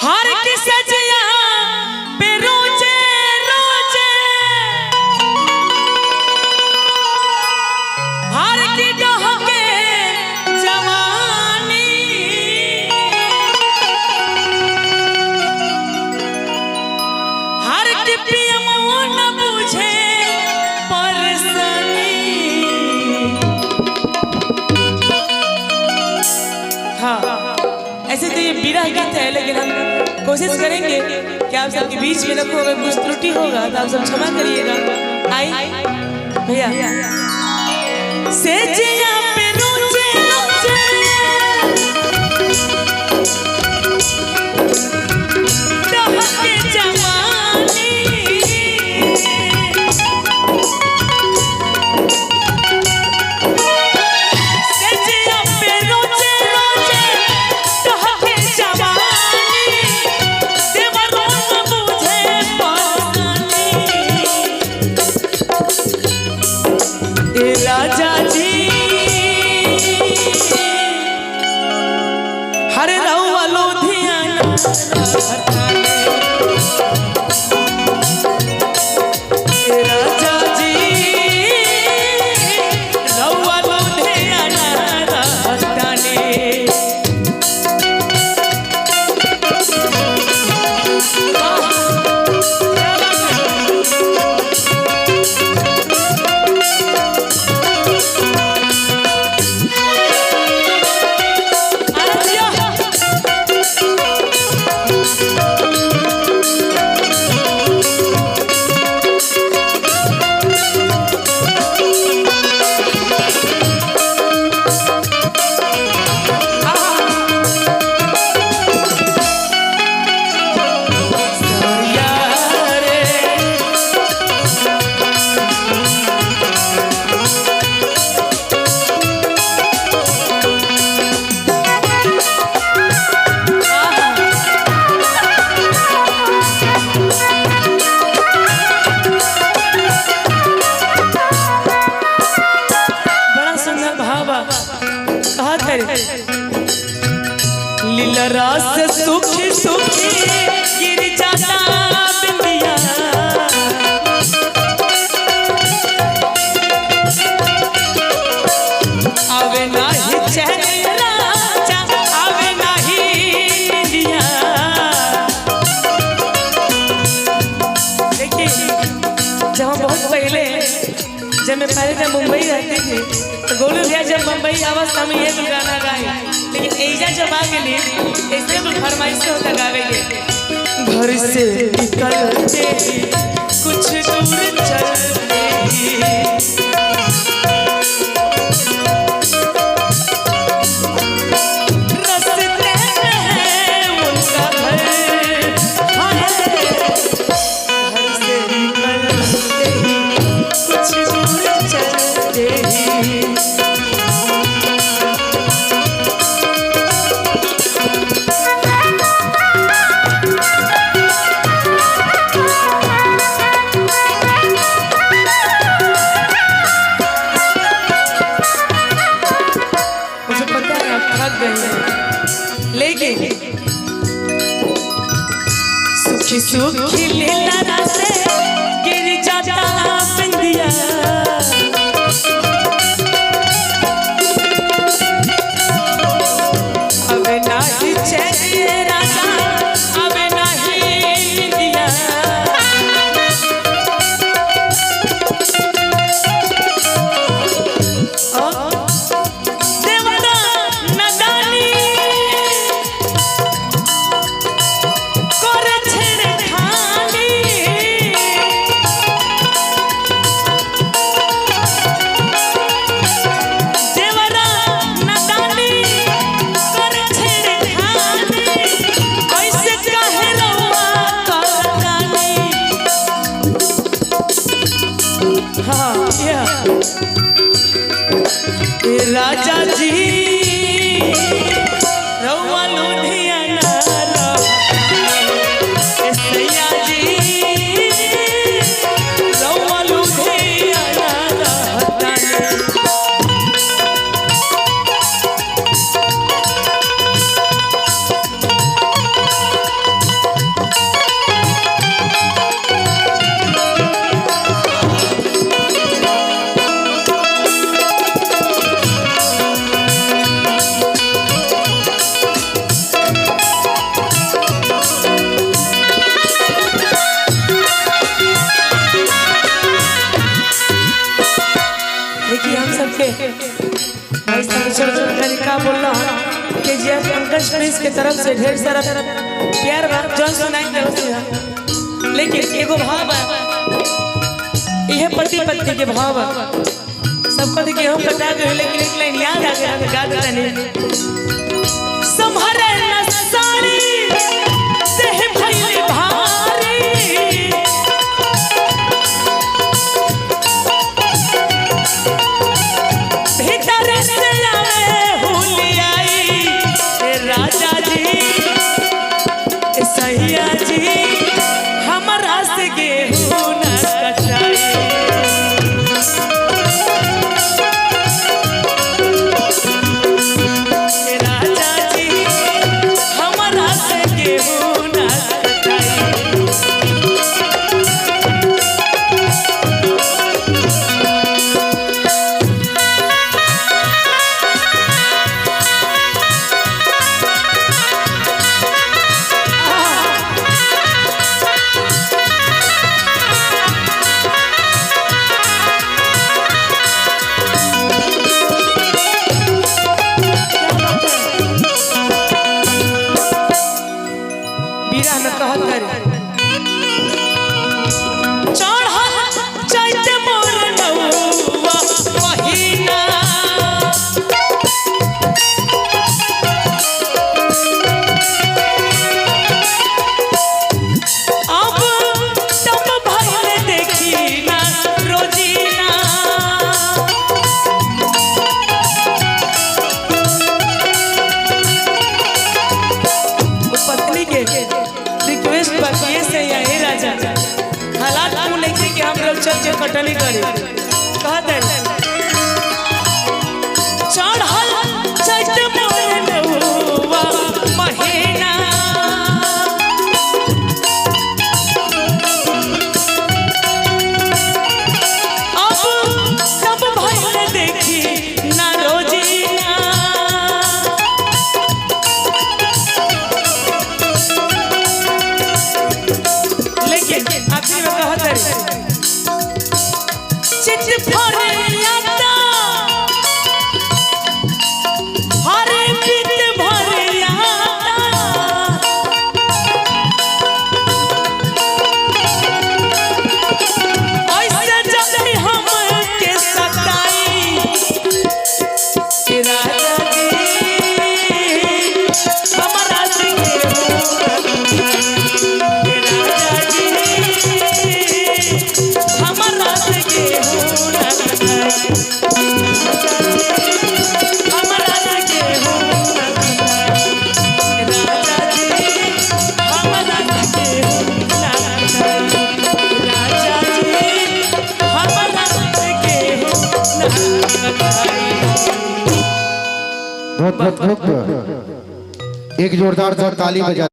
हर की सजिया पे रोजे रोजे, हर की डहके जवानी, हर की पियमो न बुझे परेशानी। हाँ, ऐसे तो ये बिरह गीत है, लेकिन हम कोशिश करेंगे कि आप सबके बीच में रखो। अगर कुछ त्रुटि होगा तो आप सब क्षमा करिएगा। आई भैया से जिया पे रोजे रोजे डहके जवानी, से जिया पे रोजे रोजे डहके जवानी, देवरों न बुझे परेशानी। ए राजा जी हरे रहुआ लुधियाना रहताने। ए राजा जी रहुआ लुधियाना रहताने। बड़ा सुंदर भावा कहा करे लीला रस सुखी सुखी गिर जाता बिंदिया, आवे नाही चैन राजा आवे नाही निंदिया। देखिए, जब हम बहुत पहले, जब मैं पहले जब मुंबई रहती थी तो गोलू भैया जब मुंबई आवाज हम ये कुल गाना गाए, लेकिन एजा जब आ गए ऐसे कुल फरमाइश से होता गावे के। घर से निकलते ही कुछ दूर चलते ही, रास्ते में है उनका घर, हाँ है। घर से निकलते ही कुछ दूर चलते ही, मुझे पता है आप थक गए हैं, लेकिन सुखी सुखी लीला से गिर जाता बिंदिया, अब नाही चैन राजा अब नाही निंदिया। देवता नदानी करे छेड़खानी, देवरा नदानी करे छेड़खानी, प्रिंस के तरफ से ढेर सारा प्यार बा, जौन सुनाई के, लेकिन एगो भाव बा, यह पति पत्नी के भाव बा। सबको देखिए हम कटा गए, लेकिन एक लाइन याद आ गया, गा देता नहीं। संभरे न साड़ी देह भइल भारी, भीतर से आवे हुलियाई, राजा जी सैया जी हमरा से गेहूं न कटाई। राजा जी हमरा से गेहूं न कटाई। बीरा न कहत करे चढ़ल चैत मोर नौआ महीना, अब तब भइल देखी ना रोजीना। वो पत्नी के रिक्वेस्ट पर ये से या हे राजा, हालात को लेके कि हम लोग चल के कटनी करे, कहते चढ़ल चैत मोर नौआ महीना, अब सब भइल देखी ना रोजीना। लेकिन आखिरी में कहत रही चित भरे आता हरे पित भरे आता, ऐसे जब हम के सताई, राजा जी हमरा से गेहूं, राजा जी हमरा से गेहूं न कटाई, हमरा से गेहूं न कटाई, राजा जी हमरा से गेहूं न कटाई, राजा जी हमरा से गेहूं न कटाई। बहुत बहुत बहुत एक जोरदार ताली बजा।